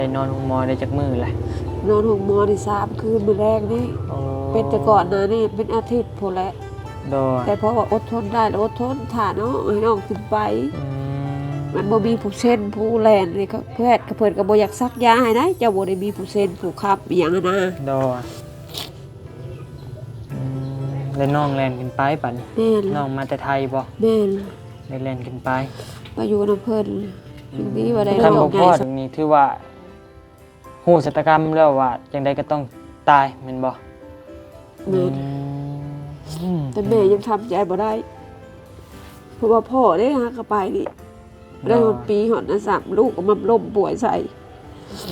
ໄດ້ນອນໂຮງໝໍໄດ້ຈັກມື້ລະ? ນອນໂຮງໝໍໄດ້ສາມຄືນ ມື້ແລງນີ້. ໂອ້ ເປັນແຕ່ກ່ອນໜ້ານີ້ເປັນອາທິດພຸ້ນແຫຼະ. ໂດຍ ແຕ່ເພາະວ່າອົດທົນໄດ້ລະອົດທົນ ຖ້ານ້ອງ ໃຫ້ນ້ອງຂຶ້ນໄປ. ອືມ ມັນບໍ່ມີຜູ້ເຊັນຜູ້ແລ່ນນີ້ ແພດກໍເພິ່ນກໍບໍ່ຢາກສັກຢາໃຫ້ໃດ໋ ເຈົ້າບໍ່ໄດ້ມີຜູ້ເຊັນຜູ້ຄ້ຳອີ່ຫຍັງຫັ້ນນະ. ໂດຍ ອືມ ແລ້ວນ້ອງແລ່ນຂຶ້ນໄປບັດນີ້? ແມ່ນ ນ້ອງມາແຕ່ໄທບໍ່? ແມ່ນ ໄດ້ແລ່ນຂຶ້ນໄປ ໄປຢູ່ນຳເພິ່ນ. ອືມ ດີວ່າໄດ້ ຄັນບໍ່ພໍດນີ້ຖືວ່າ ຮູ້ຊະຕາກຳແລ້ວວ່າຈັ່ງໃດກໍຕ້ອງຕາຍແມ່ນບໍ່? ແມ່ນ ອືມ ແຕ່ແມ່ຍັງທຳໃຈບໍ່ໄດ້ ເພາະວ່າພໍ່ເດ້ຫາກໍໄປນີ້ ບໍ່ໄດ້ຮອດປີຮອດນະຊ້ຳ ລູກກໍມາລົ້ມປ່ວຍໃສ່.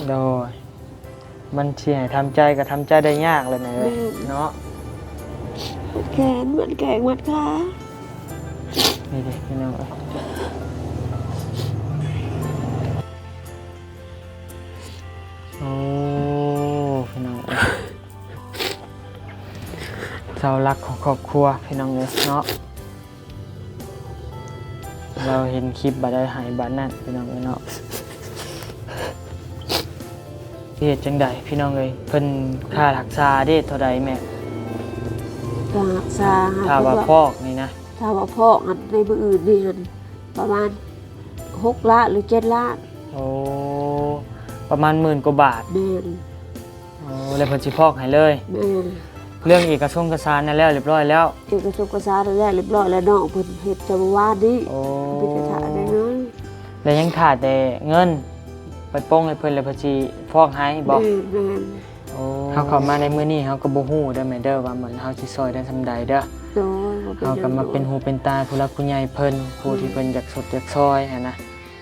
ໂດຍ ມັນຊິໃຫ້ທຳໃຈກໍທຳໃຈໄດ້ຍາກແຫຼະແມ່ເອີຍ ແມ່ນ ເນາະ ມັດແຂນ ມັດແຂ້ງ ມັດຂາ ນີ້ເດ້ພີ່ນ້ອງເອີຍ. ໂອ້ ພີ່ນ້ອງເອີຍ ເສົາຫຼັກຂອງຄອບຄົວ ພີ່ນ້ອງເອີຍເນາະ. ລາວເຫັນຄລິບບາດໃດໄຫ້ບາດນັ້ນ ພີ່ນ້ອງເອີຍເນາະ. ເຮັດຈັ່ງໃດພີ່ນ້ອງເອີຍ ເພິ່ນຄ່າຮັກສາເດ້ ເທົ່າໃດແມ່? ຄ່າຮັກສາ ຖ້າວ່າຟອກນີ້ນະ? ຖ້າວ່າຟອກຫັ້ນ ໃນມື້ອື່ນນີ້ຫັ້ນ ປະມານຫົກລ້ານ ຫຼື ເຈັດລ້ານ. ໂອ້ ປະມານໝື່ນກວ່າບາດ. ແມ່ນ ໂອ້ ແລ້ວເພິ່ນຊິຟອກໃຫ້ເລີຍ? ແມ່ນ ເລື່ອງເອກະສົງກະສານນັ້ນແລ້ວລຽບຮ້ອຍແລ້ວ? ເອກະສົງກະສານນັ້ນແລ້ວລຽບຮ້ອຍແລ້ວ ນ້ອງເພິ່ນເຮັດແຕ່ມື້ວານນີ້. ໂອ້ ໄປແຕ່ຖ້າໄດ້ເງິນ ແລ້ວຍັງຖ້າແຕ່ເງິນໄປປົງໃຫ້ເພິ່ນ ແລ້ວເພິ່ນຊິຟອກໃຫ້ບໍ? ແມ່ນ ແມ່ນ. ໂອ້ ເຮົາເຂົ້າມາໃນມື້ນີ້ ເຮົາກໍບໍ່ຮູ້ເດີແມ່ເດີ ວ່າມັນ ເຮົາຊິຊ່ອຍໄດ້ສ່ຳໃດເດີ. ໂດຍ ບໍ່ເປັນຫຍັງ. ເຮົາກໍມາເປັນຫູເປັນຕາຜູ້ຫຼັກຜູ້ໃຫຍ່ເພິ່ນ ຜູ້ທີ່ເພິ່ນ ອືມ ຢາກຊົດຢາກຊ່ອຍຫັ້ນນະ. ໂ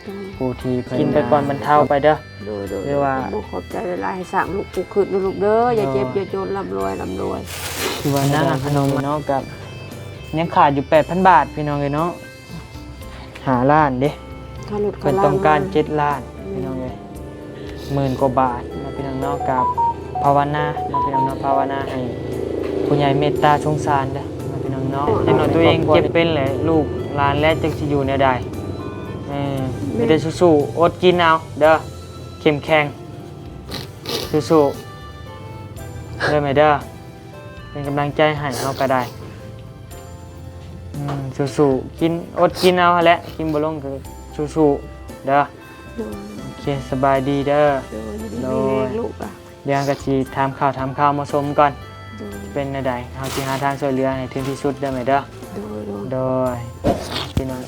ດຍ ຜູ້ທີ່ເພິ່ນ ກິນໄປກ່ອນບັນເທົາໄປເດີ. ໂດຍ ໂດຍ ຫຼືວ່າ ຂອບໃຈຫຼາຍໆ ໃຫ້ສ້າງລູກປູກຂຶ້ນເດີລູກເດີ. ໂດຍ ຢ່າເຈັບຢ່າຈົນ ລ່ຳລວຍ ລ່ຳລວຍ. ຄືວ່ານາງອາຂະໜົມເນາະ ກໍຍັງຂາດຢູ່ແປດພັນບາດ ພີ່ນ້ອງເອີຍເນາະ. ຫ້າລ້ານເດ້ ຄ່າລົດ ເພິ່ນຕ້ອງການເຈັດລ້ານ ພີ່ນ້ອງເອີຍ ໝື່ນກວ່າບາດເນາະ ພີ່ນ້ອງເນາະ. ກໍພາວະນາເນາະ ພີ່ນ້ອງເນາະ ພາວະນາໃຫ້ຜູ້ໃຫຍ່ເມດຕາສົງສານເດີເນາະ ພີ່ນ້ອງເນາະ. ຢ່າງໜ້ອຍຕົວເອງເຈັບເປັນແຫຼະ ລູກຫຼານແລະ ຈັກຊິຢູ່ແນວໃດ. ເອີ ມີແຕ່ສູ້ໆ ອົດກິນເອົາເດີ ເຂັ້ມແຂງ ສູ້ໆ ເດີແມ່ເດີ ເປັນກຳລັງໃຈໃຫ້ເຮົາກໍໄດ້. ອືມ ສູ້ໆ ກິນ ອົດກິນເອົາຫັ້ນແຫຼະ ກິນບໍ່ລົງກໍສູ້ໆເດີ. ໂດຍ ໂອເຄ ສະບາຍດີເດີ. ໂດຍ ຢູ່ດີມີແຮງລູກ. ດຽວກໍຊິຖາມຂ່າວ ຖາມຂ່າວໝໍສົມກ່ອນ. ໂດຍ ເປັນແນວໃດ ເຮົາຊິຫາທາງຊ່ວຍເຫຼືອໃຫ້ເຖິງທີ່ສຸດເດີແມ່ເດີ. ໂດຍ ໂດຍ ໂດຍ ພີ່ນ້ອງ.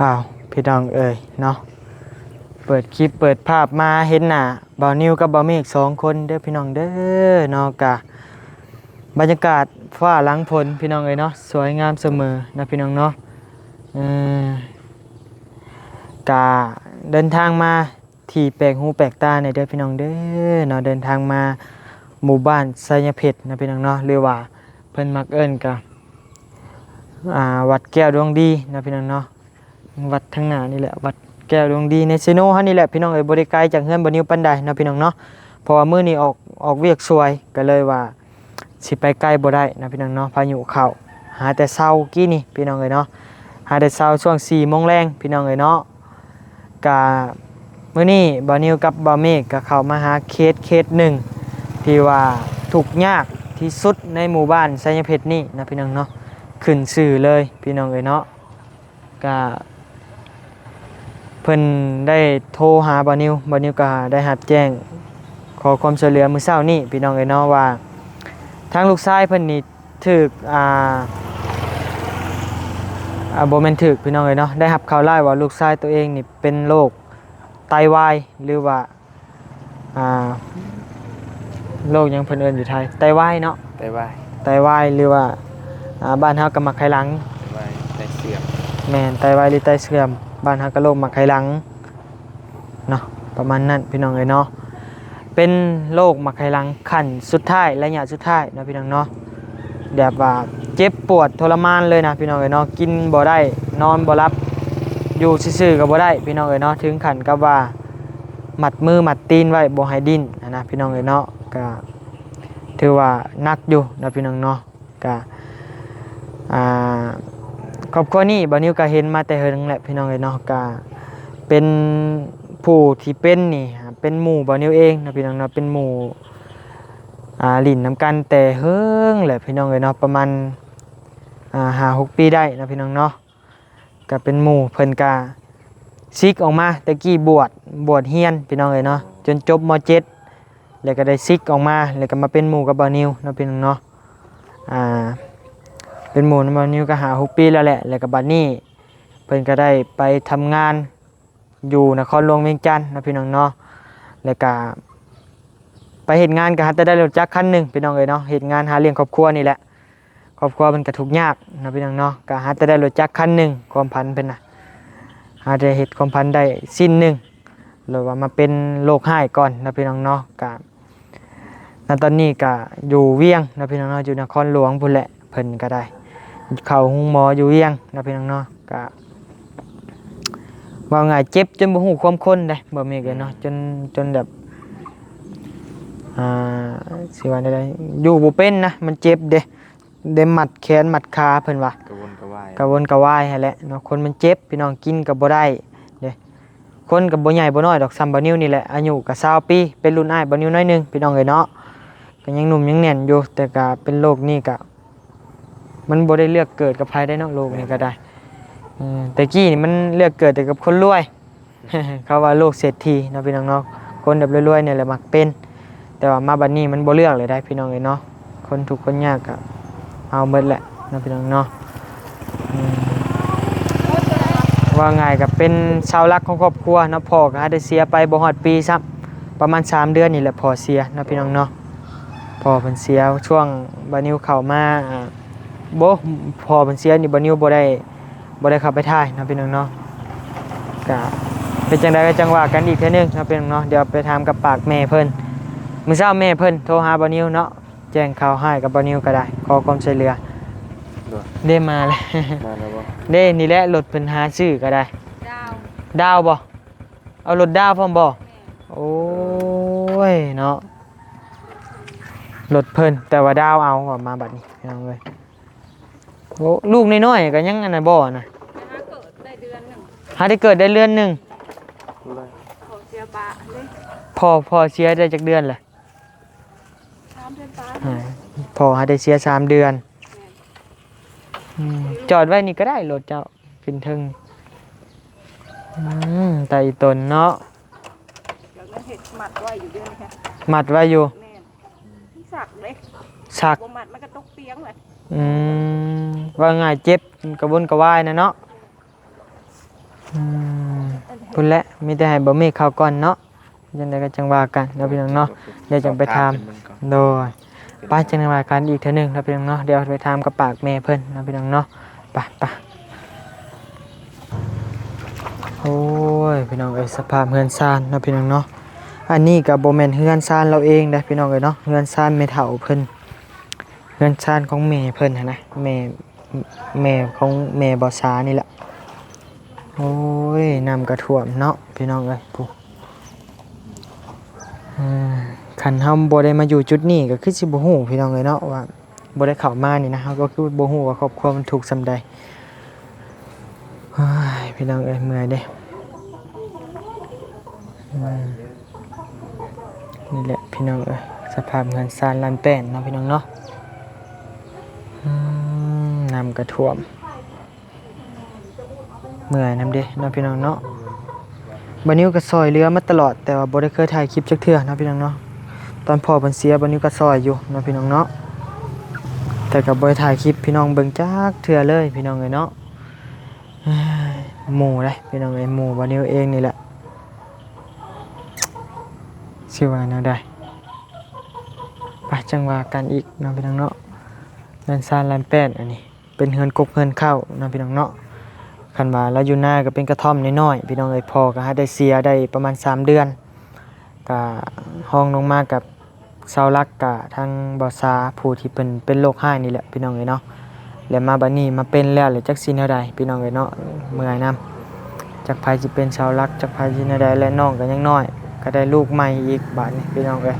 ອ້າວ ພີ່ນ້ອງເອີຍເນາະ ເປີດຄລິບເປີດພາບມາເຫັນໜ້າບ່າວນິວກັບບ່າວເມກສອງຄົນເດີພີ່ນ້ອງເດີເນາະ. ກະບັນຍາກາດຟ້າຫຼັງຝົນພີ່ນ້ອງເອີຍເນາະ ສວຍງາມສະເໝີເນາະພີ່ນ້ອງເນາະ. ເອີ ກະເດີນທາງມາ ທີ່ແປກຫູແປກຕາແດ່ເດີພີ່ນ້ອງເດີເນາະ. ເດີນທາງມາໝູ່ບ້ານໄຊຍະເພັດເນາະພີ່ນ້ອງເນາະ ຫຼືວ່າເພິ່ນມັກເອີ້ນກະ ອ່າ ວັດແກ້ວດວງດີເນາະພີ່ນ້ອງເນາະ. ວັດທາງໜ້ານີ້ແຫຼະ ວັດແກ້ວດວງດີ ໃນເຊໂນເຮົານີ້ແຫຼະພີ່ນ້ອງເອີຍ ບໍ່ໄດ້ໄກຈາກເຮືອນບ່າວນິວປານໃດເນາະພີ່ນ້ອງເນາະ. ເພາະວ່າມື້ນີ້ອອກ ອອກວຽກສວຍ ກໍເລີຍວ່າ ຊິໄປໄກບໍ່ໄດ້ນະພີ່ນ້ອງເນາະ ພາຍຸເຂົ້າ. ຫາແຕ່ເຊົ້າກີ້ນີ້ພີ່ນ້ອງເອີຍເນາະ ຫາແຕ່ເຊົ້າຊ່ວງສີ່ໂມງແລງພີ່ນ້ອງເອີຍເນາະ. ກະມື້ນີ້ບ່າວນິວກັບບ່າວເມກກະເຂົ້າມາຫາເຂດເຂດໜຶ່ງ ທີ່ວ່າທຸກຍາກທີ່ສຸດໃນໝູ່ບ້ານໄຊຍະເພັດນີ້ນະພີ່ນ້ອງເນາະ ຂຶ້ນຊື່ເລີຍພີ່ນ້ອງເອີຍເນາະ. ກະເພິ່ນໄດ້ໂທຫາບ່າວນິວ ບ່າວນິວກະໄດ້ຮັບແຈ້ງຂໍຄວາມຊ່ວຍເຫຼືອມື້ເຊົ້ານີ້ພີ່ນ້ອງເອີຍເນາະ ວ່າທາງລູກຊາຍເພິ່ນນີ້ຖືກ ອ່າ ອ່າ ບໍ່ແມ່ນຖືກພີ່ນ້ອງເອີຍເນາະ ໄດ້ຮັບຂ່າວຮ້າຍວ່າລູກຊາຍໂຕເອງນີ້ເປັນໂລກໄຕວາຍ ຫຼືວ່າ ອ່າ ໂລກຫຍັງເພິ່ນເອີ້ນຢູ່ໄທ? ໄຕວາຍເນາະ ໄຕວາຍ ໄຕວາຍ ຫຼືວ່າ ອ່າ ບ້ານເຮົາກໍໝາກໄຂ່ຫຼັງ ໄຕວາຍ ໄຕເສື່ອມ ແມ່ນ ໄຕວາຍ ຫຼື ໄຕເສື່ອມ ບ້ານເຮົາກໍໂລກໝາກໄຂ່ຫຼັງເນາະ ປະມານນັ້ນພີ່ນ້ອງເອີຍເນາະ. ເປັນໂລກໝາກໄຂ່ຫຼັງຂັ້ນສຸດທ້າຍ ໄລຍະສຸດທ້າຍເນາະພີ່ນ້ອງເນາະ ແບບວ່າເຈັບປວດທໍລະມານເລີຍນະພີ່ນ້ອງເອີຍເນາະ ກິນບໍ່ໄດ້ ນອນບໍ່ຫຼັບ ຢູ່ຊື່ໆກໍບໍ່ໄດ້ພີ່ນ້ອງເອີຍເນາະ ເຖິງຂັ້ນກັບວ່າ ມັດມືມັດຕີນໄວ້ບໍ່ໃຫ້ດີ້ນຫັ້ນນະພີ່ນ້ອງເອີຍເນາະ. ກະ ຖືວ່າໜັກຢູ່ເນາະພີ່ນ້ອງເນາະ. ກະ ອ່າ ຄອບຄົວນີ້ບ່າວນິວກະເຫັນມາແຕ່ເຫິງແຫຼະພີ່ນ້ອງເອີຍເນາະ. ກະເປັນຜູ້ທີ່ເປັນນີ້ ເປັນໝູ່ບ່າວນິວເອງເນາະພີ່ນ້ອງເນາະ. ເປັນໝູ່ ອ່າ ຫຼິ້ນນຳກັນແຕ່ເຫິງແຫຼະພີ່ນ້ອງເອີຍເນາະ ປະມານ ອ່າ ຫ້າຫົກປີໄດ້ເນາະພີ່ນ້ອງເນາະ. ກະເປັນໝູ່ ເພິ່ນກະສິກອອກມາ ແຕ່ກີ້ບວດ ບວດຮຽນພີ່ນ້ອງເອີຍເນາະ ຈົນຈົບ ມ.ເຈັດ ແລ້ວກະໄດ້ສິກອອກມາ ແລ້ວກະມາເປັນໝູ່ກັບບ່າວນິວເນາະພີ່ນ້ອງເນາະ. ອ່າ ເປັນໝູ່ນຳບ່າວນິວກະຫ້າຫົກປີແລ້ວແຫຼະ. ແລ້ວກະບັດນີ້ເພິ່ນກະໄດ້ໄປທຳງານຢູ່ນະຄອນຫຼວງວຽງຈັນເນາະພີ່ນ້ອງເນາະ. ແລ້ວກະໄປເຮັດງານກະຫາແຕ່ໄດ້ລົດຈັກຄັນໜຶ່ງພີ່ນ້ອງເອີຍເນາະ ເຮັດງານຫາລ້ຽງຄອບຄົວນີ້ແຫຼະ. ຄອບຄົວເພິ່ນກະທຸກຍາກເນາະພີ່ນ້ອງເນາະ ກະຫາແຕ່ໄດ້ລົດຈັກຄັນໜຶ່ງ ຄວາມຝັນເພິ່ນນະ ຫາແຕ່ເຮັດຄວາມຝັນໄດ້ສິ້ນໜຶ່ງ ຫຼືວ່າມາເປັນໂລກຮ້າຍກ່ອນເນາະພີ່ນ້ອງເນາະ. ກະ ນະຕອນນີ້ກະຢູ່ວຽງເນາະພີ່ນ້ອງເນາະ ຢູ່ນະຄອນຫຼວງພຸ້ນແຫຼະ. ເພິ່ນກະໄດ້ເຂົ້າໂຮງໝໍຢູ່ວຽງເນາະພີ່ນ້ອງເນາະ. ກະ ເວົ້າງ່າຍເຈັບຈົນບໍ່ຮູ້ຄວາມຄົນເດ້ ບໍ່ແມ່ນເນາະ ຈົນ ຈົນແບບ ອ່າ ຊິວ່າແນວໃດ ຢູ່ບໍ່ເປັນນະ ມັນເຈັບເດ້ ໄດ້ມັດແຂນມັດຂາເພິ່ນວ່າ ກະວົນກະວາຍ ກະວົນກະວາຍຫັ້ນແຫຼະເນາະ. ຄົນມັນເຈັບພີ່ນ້ອງ ກິນກະບໍ່ໄດ້ເດ້. ຄົນກະບໍ່ໃຫຍ່ບໍ່ນ້ອຍດອກ ສ່ຳບ່າວນິວນີ້ແຫຼະ ອາຍຸກະຊາວປີ ເປັນລຸ້ນອ້າຍບ່າວນິວໜ້ອຍໜຶ່ງພີ່ນ້ອງເອີຍເນາະ. ກະຍັງໜຸ່ມຍັງແໜ້ນຢູ່ ແຕ່ກະເປັນໂລກນີ້ກະ ມັນບໍ່ໄດ້ເລືອກເກີດກັບໃຜໄດ້ເນາະ ໂລກນີ້ກະໄດ້. ເອີ ແຕ່ກີ້ນີ້ມັນເລືອກເກີດແຕ່ກັບຄົນລວຍ ເຂົາວ່າໂລກເສດຖີເນາະພີ່ນ້ອງເນາະ ຄົນແບບລວຍໆນີ້ແຫຼະມັກເປັນ. ແຕ່ວ່າມາບັດນີ້ມັນບໍ່ເລືອກເລີຍໄດ໋ພີ່ນ້ອງເອີຍເນາະ ຄົນທຸກຄົນຍາກກະເອົາໝົດແຫຼະເນາະພີ່ນ້ອງເນາະ. ອືມ ເວົ້າງ່າຍກະເປັນເສົາຫຼັກຂອງຄອບຄົວເນາະ. ພໍ່ກະຫາໄດ້ເສຍໄປບໍ່ຮອດປີຊ້ຳ ປະມານສາມເດືອນນີ້ແຫຼະ ພໍ່ເສຍເນາະພີ່ນ້ອງເນາະ. ພໍ່ເພິ່ນເສຍຊ່ວງບ່າວນິວເຂົ້າມາ ອ່າ ບໍ່ ພໍ່ເພິ່ນເສຍນີ້ບ່າວນິວບໍ່ໄດ້ ບໍ່ໄດ້ເຂົ້າໄປຖ່າຍເນາະພີ່ນ້ອງເນາະ. ກະເປັນຈັ່ງໃດກະຈັ່ງວ່າກັນອີກເທື່ອໜຶ່ງເນາະພີ່ນ້ອງເນາະ. ດຽວໄປຖາມກັບປາກແມ່ເພິ່ນ ມື້ເຊົ້າແມ່ເພິ່ນໂທຫາບ່າວນິວເນາະ ແຈ້ງຂ່າວຮ້າຍກັບບ່າວນິວກະໄດ້ ຂໍຄວາມຊ່ວຍເຫຼືອ. ໂດຍ ເດ້ມາແລ້ວ ມາແລ້ວບໍ່? ເດ້ ນີ້ແຫຼະ ລົດເພິ່ນຫາຊື້ກະໄດ້. ດາວ ດາວບໍ່? ເອົາລົດດາວພ້ອມບໍ່? ແມ່ນ ໂອ້ຍເນາະ ລົດເພິ່ນ ແຕ່ວ່າດາວເອົາ ວ່າມາບັດນີ້ພີ່ນ້ອງເອີຍ. ໂອ້ ລູກນ້ອຍໆກະຍັງອັນນັ້ນບໍ່ນະ ຫາເກີດໄດ້ເດືອນໜຶ່ງ ຫາໄດ້ເກີດໄດ້ເດືອນໜຶ່ງ. ພໍ່ເສຍປະເດ້ ພໍ່ ພໍ່ເສຍໄດ້ຈັກເດືອນແຫຼະ? ສາມເດືອນປາຍ ອ່າ ພໍ່ຫາໄດ້ເສຍສາມເດືອນ. ແມ່ນ ອືມ ຈອດໄວ້ນີ້ກະໄດ້ລົດເຈົ້າ ຂຶ້ນເທິງ. ອືມ ຕາອີ່ຕົນເນາະ ຢາກໄດ້ເຮັດມັດໄວ້ຢູ່ເດີນີ້ ມັດໄວ້ຢູ່. ແມ່ນ ມັນສັກເດ້ ສັກ ບໍ່ມັດມັນກະຕົກຕຽງແຫຼະ. ອືມ ເວົ້າງ່າຍເຈັບກະວົນກະວາຍນະເນາະ. ອືມ ພຸ້ນແຫຼະ ມີແຕ່ໃຫ້ບ່າວເມກເຂົ້າກ່ອນເນາະ. ຈັ່ງໃດກະຈັ່ງວ່າກັນເນາະພີ່ນ້ອງເນາະ ດຽວຈັ່ງໄປຖາມ. ໂດຍ ໄປຈັ່ງວ່າກັນອີກເທື່ອໜຶ່ງເນາະພີ່ນ້ອງເນາະ. ດຽວໄປຖາມກັບປາກແມ່ເພິ່ນເນາະພີ່ນ້ອງເນາະ. ໄປ ໄປ. ໂອ້ຍ ພີ່ນ້ອງເອີຍ ສະພາບເຮືອນຊານເນາະພີ່ນ້ອງເນາະ. ອັນນີ້ກະບໍ່ແມ່ນເຮືອນຊານລາວເອງເດ້ພີ່ນ້ອງເອີຍເນາະ ເຮືອນຊານແມ່ເຖົ້າເພິ່ນ ເຮືອນຊານຂອງແມ່ເພິ່ນຫັ້ນນະ ແມ່ ແມ່ຂອງແມ່ບ່າວສານີ້ແຫຼະ. ໂອ້ຍ ນ້ຳກະຖ້ວມເນາະພີ່ນ້ອງເອີຍ ຜູ້ ເອີ ຄັນເຮົາບໍ່ໄດ້ມາຢູ່ຈຸດນີ້ກະຄືຊິບໍ່ຮູ້ພີ່ນ້ອງເອີຍເນາະ ວ່າບໍ່ໄດ້ເຂົ້າມານີ້ນະ ເຮົາກະຄືບໍ່ຮູ້ວ່າຄອບຄົວມັນທຸກສ່ຳໃດ. ໂອ້ຍ ພີ່ນ້ອງເອີຍ ເມື່ອຍເດ້. ອືມ ນີ້ແຫຼະພີ່ນ້ອງເອີຍ ສະພາບເຮືອນຊານລ້ານແປ້ນເນາະພີ່ນ້ອງເນາະ. ອືມ ນ້ຳກະຖ້ວມ ເມື່ອຍນຳເດ້ເນາະພີ່ນ້ອງເນາະ. ບ່າວນິວກະຊ່ອຍເຫຼືອມາຕະຫຼອດ ແຕ່ວ່າບໍ່ໄດ້ເຄີຍຖ່າຍຄລິບຈັກເທື່ອເນາະພີ່ນ້ອງເນາະ. ຕອນພໍ່ເພິ່ນເສຍ ບ່າວນິວກະຊ່ອຍຢູ່ເນາະພີ່ນ້ອງເນາະ ແຕ່ກະບໍ່ໄດ້ຖ່າຍຄລິບໃຫ້ພີ່ນ້ອງເບິ່ງຈັກເທື່ອເລີຍພີ່ນ້ອງເອີຍເນາະ. ເອີຍ ໝູ່ເດ້ພີ່ນ້ອງເອີຍ ໝູ່ບ່າວນິວເອງນີ້ແຫຼະ ຊິວ່າແນວໃດ. ໄປ ຈັ່ງວ່າກັນອີກເນາະພີ່ນ້ອງເນາະ. ເຮືອນຊານລ້ານແປ້ນ ອັນນີ້ເປັນເຮືອນກົກເຮືອນເຄົ້າເນາະພີ່ນ້ອງເນາະ. ຄັນວ່າລາວຢູ່ນາກະເປັນກະທ່ອມນ້ອຍໆ ພີ່ນ້ອງເອີຍ. ພໍ່ກະຫາໄດ້ເສຍໄດ້ປະມານສາມເດືອນ ກະຮອງລົງມາກັບເສົາຫຼັກກະທາງບ່າວສາ ຜູ້ທີ່ເພິ່ນເປັນໂລກຮ້າຍນີ້ແຫຼະພີ່ນ້ອງເອີຍເນາະ. ແລະມາບັດນີ້ມາເປັນແລ້ວ ແລະຈັກຊິແນວໃດພີ່ນ້ອງເອີຍເນາະ. ເມື່ອຍນຳ ຈັກໃຜຊິເປັນເສົາຫຼັກ ຈັກໃຜຊິແນວໃດ ແລະນ້ອງກະຍັງນ້ອຍ ກະໄດ້ລູກໃໝ່ອີກບາດນີ້ພີ່ນ້ອງເອີຍ.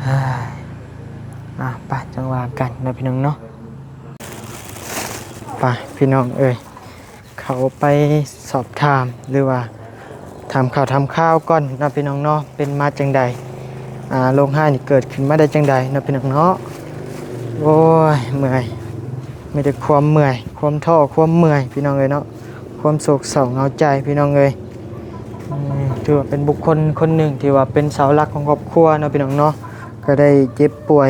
ເຮີ້ຍ ອ່າ ໄປ ຈັ່ງວ່າກັນເນາະພີ່ນ້ອງເນາະ. ໄປ ພີ່ນ້ອງເອີຍ ເຂົ້າໄປສອບຖາມ ຫຼືວ່າຖາມຂ່າວຖາມຂ່າວກ່ອນເນາະພີ່ນ້ອງເນາະ ເປັນມາຈັ່ງໃດ ອ່າ ໂລກຮ້າຍນີ້ເກີດຂຶ້ນມາໄດ້ຈັ່ງໃດເນາະພີ່ນ້ອງເນາະ. ໂອ້ຍ ເມື່ອຍ ມີແຕ່ຄວາມເມື່ອຍ ຄວາມທໍ້ ຄວາມເມື່ອຍ ພີ່ນ້ອງເອີຍເນາະ ຄວາມໂສກເສົ້າເຫງົາໃຈ ພີ່ນ້ອງເອີຍ. ອືມ ຖືວ່າເປັນບຸກຄົນຄົນໜຶ່ງທີ່ວ່າເປັນເສົາຫຼັກຂອງຄອບຄົວເນາະ ພີ່ນ້ອງເນາະ ກໍໄດ້ເຈັບປ່ວຍ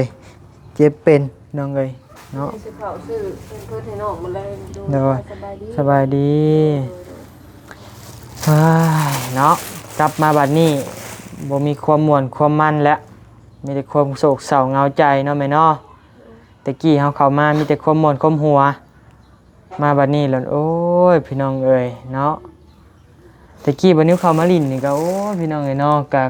ເຈັບເປັນ ພີ່ນ້ອງເອີຍເນາະ. ຊິເຂົ້າຊື້ເພິ່ນໃຫ້ນ້ອງມາແລງ. ໂດຍ ສະບາຍດີ ສະບາຍດີ. ໂດຍ ໂດຍ ເອີຍ ເນາະ ກັບມາບັດນີ້ບໍ່ມີຄວາມມ່ວນຄວາມມັນແລ້ວ ມີແຕ່ຄວາມໂສກເສົ້າເຫງົາໃຈເນາະແມ່ເນາະ. ແຕ່ກີ້ເຮົາເຂົ້າມາມີແຕ່ຄວາມມ່ວນຄວາມຫົວ ມາບັດນີ້ແລ້ວ ໂອ້ຍ ພີ່ນ້ອງເອີຍເນາະ. ແຕ່ກີ້ບ່າວນິວເຂົ້າມາຫຼິ້ນນີ້ກໍ ໂອ້ຍ ພີ່ນ້ອງເອີຍເນາະ ກໍ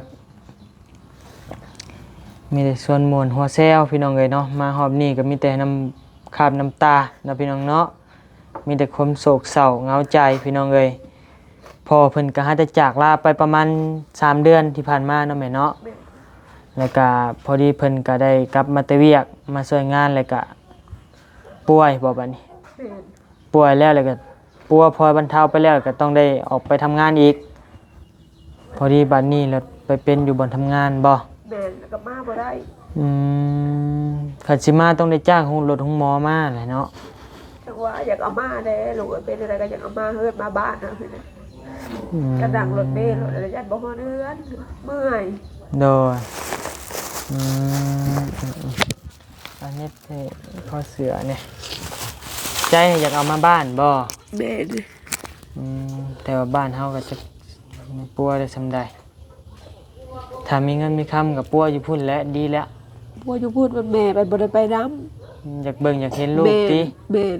ມີແຕ່ຊວນມ່ວນຫົວແຊວ ພີ່ນ້ອງເອີຍເນາະ. ມາຮອບນີ້ກໍມີແຕ່ນ້ຳ ຄາບນ້ຳຕາເນາະ ພີ່ນ້ອງເນາະ ມີແຕ່ຄວາມໂສກເສົ້າເຫງົາໃຈ ພີ່ນ້ອງເອີຍ. ພໍ່ເພິ່ນກໍຫາກຈະຈາກລາໄປປະມານສາມເດືອນທີ່ຜ່ານມາເນາະແມ່ເນາະ. ແມ່ນ ແລ້ວກໍພໍດີເພິ່ນກໍໄດ້ກັບມາແຕ່ວຽກ ມາຊ່ວຍງານ ແລ້ວກໍປ່ວຍບໍບັດນີ້? ແມ່ນ ປ່ວຍແລ້ວ ແລ້ວກໍປົວພໍບັນເທົາໄປແລ້ວ ກໍຕ້ອງໄດ້ອອກໄປທຳງານອີກ. ພໍດີບັດນີ້ລະໄປເປັນຢູ່ບ່ອນທຳງານບໍ? ແມ່ນ ແລ້ວກໍມາບໍ່ໄດ້. ອືມ ຄັນຊິມາຕ້ອງໄດ້ຈ້າງໂຮງ ລົດໂຮງໝໍມາແຫຼະເນາະ. ຈັກວ່າຢາກເອົາມາແດ່ລູກເອີຍ ເປັນຈັ່ງໃດກໍຢາກເອົາມາເຮືອນມາບ້ານເຮົານີ້ແຫຼະ. ອືມ ກະນັ່ງລົດເມລົດລະຢ້ານບໍ່ຮອດເຮືອນ ເມື່ອຍ. ໂດຍ ອືມ ອັນນີ້ຄືຄໍເສື້ອນີ້ ໃຈຢາກເອົາມາບ້ານບໍ? ແມ່ນ. ອືມ ແຕ່ວ່າບ້ານເຮົາກໍຈັກປົວໄດ້ສ່ຳໃດ. ຖ້າມີເງິນມີຄຳກໍປົວຢູ່ພຸ້ນແຫຼະ ດີແລ້ວ. ປົວຢູ່ພຸ້ນ ແມ່ບັດບໍ່ໄດ້ໄປນຳ. ຢາກເບິ່ງຢາກເຫັນລູກຕິ? ແມ່ນ.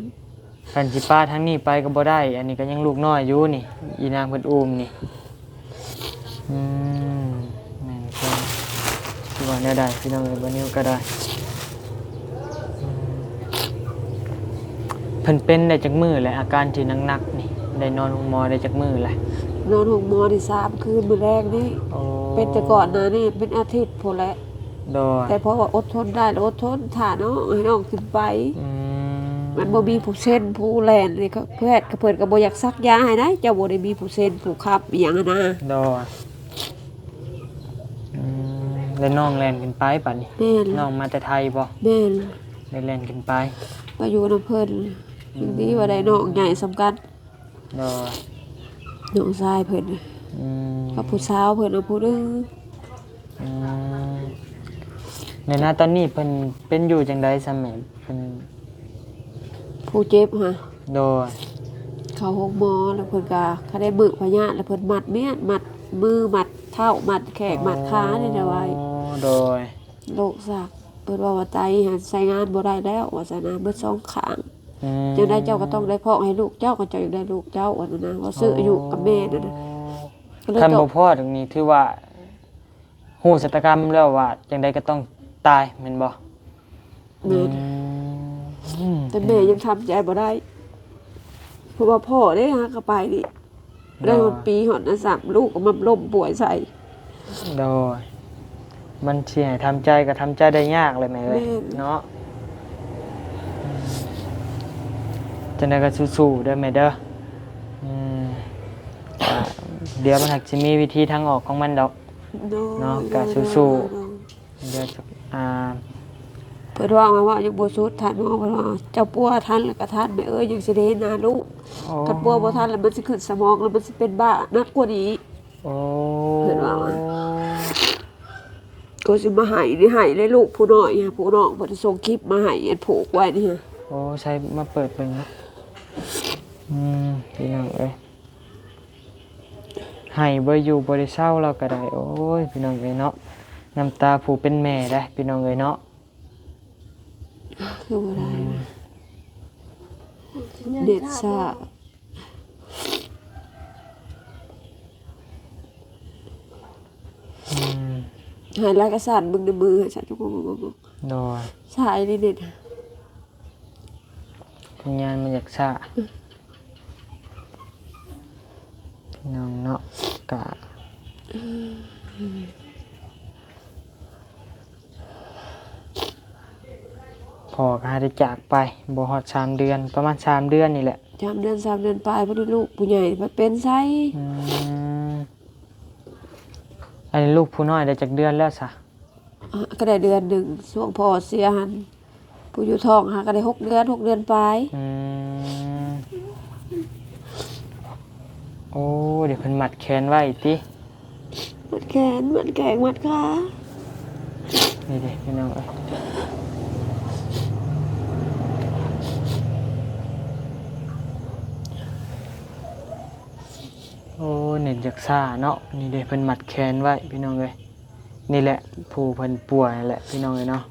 ຄັນຊິປະທາງນີ້ໄປກໍບໍ່ໄດ້ ອັນນີ້ກໍຍັງລູກນ້ອຍຢູ່ນີ້ ອີນາງເພິ່ນອູ້ມນີ້. ອືມ ແມ່ນຄວາມ ຊິວ່າແນວໃດພີ່ນ້ອງເອີຍ ບ່າວນິວກໍໄດ້. ອືມ ເພິ່ນເປັນໄດ້ຈັກມື້ແລ້ວ ອາການທີ່ໜັກໆນີ້ ໄດ້ນອນໂຮງໝໍໄດ້ຈັກມື້ແລ້ວ? ນອນໂຮງໝໍໄດ້ສາມຄືນ ມື້ແລງນີ້. ໂອ້ ເປັນແຕ່ກ່ອນໜ້ານີ້ເປັນອາທິດພຸ້ນແຫຼະ. ໂດຍ ແຕ່ເພາະວ່າອົດທົນໄດ້ລະອົດທົນຖ້ານ້ອງ ໃຫ້ນ້ອງຂຶ້ນໄປ. ອືມ ມັນບໍ່ມີຜູ້ເຊັນຜູ້ແລ່ນນີ້ ແພດເພິ່ນກໍບໍ່ຢາກສັກຢາໃຫ້ໃດ ເຈົ້າບໍ່ໄດ້ມີຜູ້ເຊັນຜູ້ຄ້ຳອີ່ຫຍັງຫັ້ນນະ. ໂດຍ ອືມ ແລ້ວນ້ອງແລ່ນຂຶ້ນໄປບັດນີ້? ແມ່ນ. ນ້ອງມາແຕ່ໄທບໍ? ແມ່ນ. ໄດ້ແລ່ນຂຶ້ນໄປ ໄປຢູ່ນຳເພິ່ນ. ອືມ ຍັງດີວ່າໄດ້ນ້ອງໃຫຍ່ສ່ຳກັນ. ໂດຍ ນ້ອງຊາຍເພິ່ນ ອືມ ກັບຜູ້ສາວເພິ່ນນະຜູ້ໜຶ່ງ. ອືມ ແລ້ວນະຕອນນີ້ເພິ່ນເປັນຢູ່ຈັ່ງໃດຊະແມ່? ເພິ່ນ ຜູ້ເຈັບຫະ? ໂດຍ ເຂົ້າໂຮງໝໍແລ້ວເພິ່ນກະ ຄັນໄດ້ມື້ພະຍາດແລ້ວເພິ່ນມັດມ້ຽນ ມັດມືມັດເທົ້າມັດແຂ້ງມັດຂານີ້ແຫຼະໄວ້. ໂດຍ ໂລກຊັກ ເພິ່ນເວົ້າວ່າໄຕຫັ້ນໃຊ້ງານບໍ່ໄດ້ແລ້ວວ່າຊັ້ນນະ ເບິດສອງຂ້າງ. ອືມ ຈັ່ງໃດເຈົ້າກໍຕ້ອງໄດ້ພ້ອງໃຫ້ລູກເຈົ້າ ຄັນເຈົ້າຢາກໄດ້ລູກເຈົ້າ ວ່າຊັ້ນນະ ເວົ້າຊື່ອາຍຸກັບແມ່ນັ້ນນະ. ໂອ້ ຄັນບໍ່ພ້ອງນີ້ຖືວ່າຮູ້ຊະຕາກຳແລ້ວວ່າຈັ່ງໃດກໍຕ້ອງຕາຍແມ່ນບໍ່? ແມ່ນ. ອືມ ແຕ່ແມ່ຍັງທຳໃຈບໍ່ໄດ້ ເພາະວ່າພໍ່ເດ້ຫາກໍໄປນີ້ ໄດ້ຮອດປີຮອດນັ້ນຊ້ຳ ລູກກໍມາລົ້ມປ່ວຍໃສ່. ໂດຍ ມັນຊິໃຫ້ທຳໃຈກໍທຳໃຈໄດ້ຍາກແຫຼະແມ່ເອີຍ. ແມ່ນ ເນາະ. ອືມ ຈັ່ງໃດກໍສູ້ໆເດີແມ່ເດີ. ອືມ ດຽວມັນຫາກຊິມີວິທີທາງອອກຂອງມັນດອກ. ໂດຍ ເນາະ ກະສູ້ໆ. ໂດຍ ດຽວ ອ່າ ເພິ່ນເວົ້າ ເວົ້າຍັງບໍ່ສຸດ ທ່ານໝໍເພິ່ນວ່າ ເຈົ້າປົວທັນແລ້ວກະທັນແມ່ເອີຍ ຍັງຊິໄດ້ເຫັນໜ້າລູກ. ໂອ້ ຄັນປົວບໍ່ທັນແລ້ວມັນຊິຂຶ້ນສະໝອງ ແລ້ວມັນຊິເປັນບ້າໜັກກວ່ານີ້. ໂອ້ ເພິ່ນວ່າ ກໍຊິມາໃຫ້ນີ້ ໃຫ້ເລີຍລູກຜູ້ນ້ອຍ ຜູ້ນ້ອງເພິ່ນສົ່ງຄລິບມາໃຫ້ ອັນຜູກໄວ້ນີ້. ໂອ້ ໃສ່ມາເປີດເບິ່ງເນາະ. ອືມ ພີ່ນ້ອງເອີຍ ໄຫ້ບໍ່ຢູ່ບໍ່ໄດ້ເຊົາລາວກໍໄດ້. ໂອ້ຍ ພີ່ນ້ອງເອີຍເນາະ ນ້ຳຕາຜູ້ເປັນແມ່ເດ້ ພີ່ນ້ອງເອີຍເນາະ. ຄືບໍ່ໄດ້ ອືມ ເດັດຊາ. ອືມ ໃຫ້ລາຍກະສານເບິ່ງໃນມືໃຫ້ສາ. ໂດຍ ສາຍນີ້ເດັດ. ວິນຍານມັນຢາກຊ້າ ພີ່ນ້ອງເນາະ. ກະ ອືມ ອືມ ພໍ່ກໍຫາໄດ້ຈາກໄປ ບໍ່ຮອດສາມເດືອນ ປະມານສາມເດືອນນີ້ແຫຼະ. ສາມເດືອນ ສາມເດືອນປາຍ ພໍດີລູກຜູ້ໃຫຍ່ພັດເປັນໄຂ້. ອືມ ອັນນີ້ລູກຜູ້ນ້ອຍໄດ້ຈັກເດືອນແລ້ວຊະ? ອາ ກໍໄດ້ເດືອນໜຶ່ງ ຊ່ວງພໍ່ເສຍຫັ້ນ ຜູ້ຢູ່ທ້ອງຫາກໍໄດ້ຫົກເດືອນ ຫົກເດືອນປາຍ. ອືມ ໂອ້ ດຽວເພິ່ນມັດແຂນໄວ້ຕິ? ມັດແຂນ ມັດແຂ້ງ ມັດຂາ. ນີ້ເດ້ພີ່ນ້ອງເອີຍ ໂອ້ ເນັດຢາກຊ້າເນາະ. ນີ້ເດ້ ເພິ່ນມັດແຂນໄວ້ພີ່ນ້ອງເອີຍ. ນີ້ແຫຼະ ຜູ້ເພິ່ນປ່ວຍນັ້ນແຫຼະພີ່ນ້ອງເອີຍເນາະ.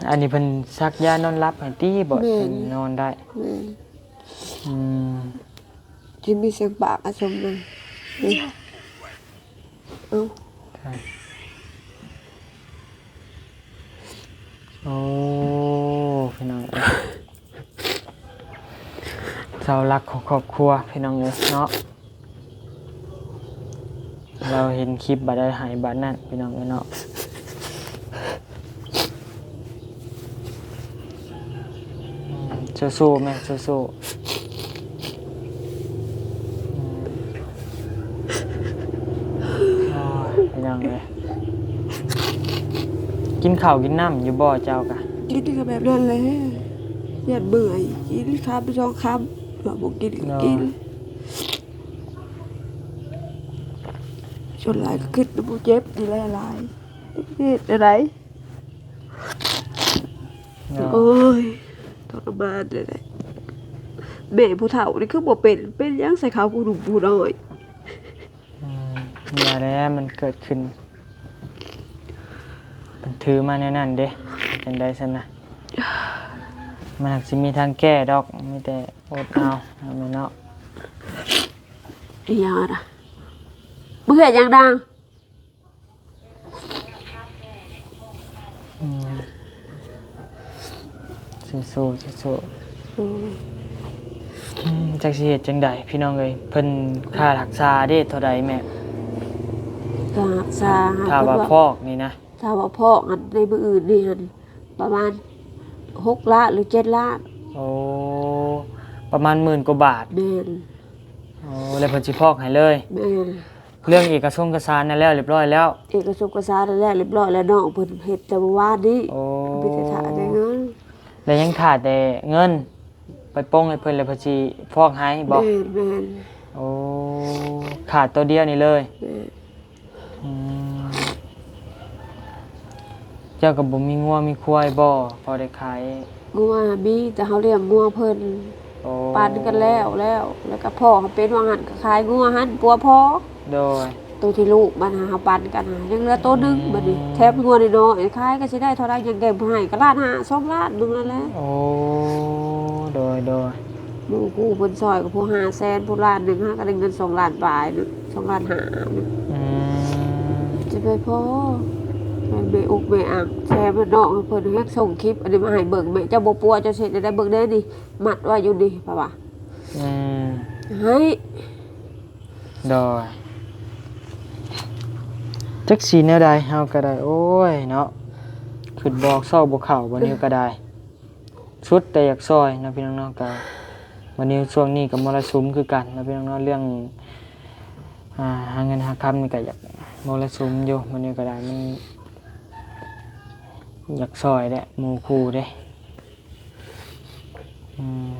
ອັນນີ້ເພິ່ນສັກຢານອນຫຼັບໃຫ້ຕິ ບໍ່? ແມ່ນ ເພິ່ນນອນໄດ້. ແມ່ນ ອືມ ຊິມີສຽງປາກອາສົມນະ. ເອີ ໂອ້ ພີ່ນ້ອງເອີຍ ເສົາຫຼັກຂອງຄອບຄົວ ພີ່ນ້ອງເອີຍເນາະ. ລາວເຫັນຄລິບບາດໃດໄຫ້ບາດນັ້ນ ພີ່ນ້ອງເອີຍເນາະ. ອືມ ສູ້ໆແມ່ ສູ້ໆ. ອືມ ໂອ້ຍ ພີ່ນ້ອງເອີຍ ກິນເຂົ້າກິນນ້ຳຢູ່ບໍ່ເຈົ້າກະ? ກິນກໍແບບນັ້ນແຫຼະ ຢ້ານເມື່ອຍ ກິນຄຳສອງຄຳ ວ່າບໍ່ກິນກໍກິນ. ສ່ວນຫຼາຍກໍຄິດນຳຜູ້ເຈັບນີ້ແຫຼະຫຼາຍ ເຮັດແນວໃດ? ໂອ້ຍ ທໍລະມານແທ້ໆ. ແມ່ຜູ້ເຖົ້ານີ້ຄືບໍ່ເປັນ ເປັນຫຍັງໃສ່ເຂົາຜູ້ໜຸ່ມຜູ້ນ້ອຍ? ອືມ ວ່າແລ້ວມັນເກີດຂຶ້ນ ມັນຖືມາແນວນັ້ນເດ້ ເຮັດຈັ່ງໃດຊັ້ນນະ? ມັນຫາກຊິມີທາງແກ້ດອກ ມີແຕ່ອົດເອົາເນາະ. ອີຫຍັງລະ? ມຶງເຮັດຫຍັງນາງ? ອືມ ສູ້ໆ ສູ້ໆ. ອືມ ອືມ ຈັກຊິເຮັດຈັ່ງໃດພີ່ນ້ອງເອີຍ. ເພິ່ນຄ່າຮັກສາເດ້ ເທົ່າໃດແມ່? ຄ່າຮັກສາ ຖ້າວ່າ ຖ້າວ່າຟອກນີ້ນະ? ຖ້າວ່າຟອກຫັ້ນ ໃນມື້ອື່ນນີ້ຫັ້ນ ປະມານຫົກລ້ານ ຫຼື ເຈັດລ້ານ. ໂອ້ ປະມານໝື່ນກວ່າບາດ. ແມ່ນ. ໂອ້ ແລ້ວເພິ່ນຊິຟອກໃຫ້ເລີຍ? ແມ່ນ. ເລື່ອງເອກະສົງກະສານນັ້ນແລ້ວລຽບຮ້ອຍແລ້ວ? ເອກະສົງກະສານນັ້ນແລ້ວລຽບຮ້ອຍແລ້ວ ນ້ອງເພິ່ນເຮັດແຕ່ມື້ວານນີ້. ໂອ້ ມີແຕ່ຖ້າແຕ່ເງິນ ແລ້ວຍັງຖ້າແຕ່ເງິນໄປປົງໃຫ້ເພິ່ນ ແລ້ວເພິ່ນຊິຟອກໃຫ້ບໍ? ແມ່ນໆ. ໂອ້ ຂາດໂຕດຽວນີ້ເລີຍ? ແມ່ນ. ອືມ ເຈົ້າກໍບໍ່ມີງົວມີຄວາຍບໍ ພໍໄດ້ຂາຍ? ງົວມີ ແຕ່ເຮົາລ້ຽງງົວເພິ່ນ. ໂອ້ ປັນກັນແລ້ວ ແລ້ວ ແລ້ວກໍພໍ່ເຮົາເປັນວ່າຫັ້ນ ກໍຂາຍງົວຫັ້ນປົວພໍ່. ໂດຍ. ໂຕທີ່ລູກມັນຫາ ເຮົາປັນກັນຫາ ຍັງເຫຼືອໂຕໜຶ່ງ. ອືມ ບັດນີ້ແຖມງົວນ້ອຍໆ ຂາຍກໍຊິໄດ້ເທົ່າໃດ ຍັງແບ່ງໃຫ້ກໍລ້ານຫ້າ ສອງລ້ານໜຶ່ງນັ້ນແຫຼະ. ໂອ້ ໂດຍໆ. ໝູ່ຄູ່ເພິ່ນຊ່ອຍກໍຜູ້ຫ້າແສນ ຜູ້ລ້ານໜຶ່ງ ຫາກໍໄດ້ເງິນສອງລ້ານປາຍໜຶ່ງ ສອງລ້ານຫ້າໜຶ່ງ. ອືມ ຈະໄປພໍ ແມ່ອົກແມ່ອັ່ງ ແຖມນ້ອງໃຫ້ເພິ່ນ ເຮັດສົ່ງຄລິບອັນນີ້ມາໃຫ້ເບິ່ງ. ແມ່ເຈົ້າບໍ່ປົວ ເຈົ້າຊິເຮັດແນວໃດ? ເບິ່ງແດ່ນີ້ ມັດໄວ້ຢູ່ນີ້ ເພາະວ່າ ອືມ ໃຫ້ ໂດຍ ຈັກຊິແນວໃດເຮົາກໍໄດ້ ໂອ້ຍເນາະ ຄິດບໍ່ອອກ ຊອກບໍ່ເຂົ້າ ບໍ່ແນວກໍໄດ້. ສຸດແຕ່ຢາກຊ່ອຍເນາະພີ່ນ້ອງເນາະ. ກະມື້ນີ້ຊ່ວງນີ້ກະມໍລະສຸມຄືກັນເນາະພີ່ນ້ອງເນາະ ເລື່ອງ ອາ ຫາເງິນຫາຄຳນີ້ກະຢາກມໍລະສຸມຢູ່. ມື້ນີ້ກະໄດ້ ມັນຢາກຊ່ອຍແຫຼະ ໝູ່ຄູ່ເດ້. ອືມ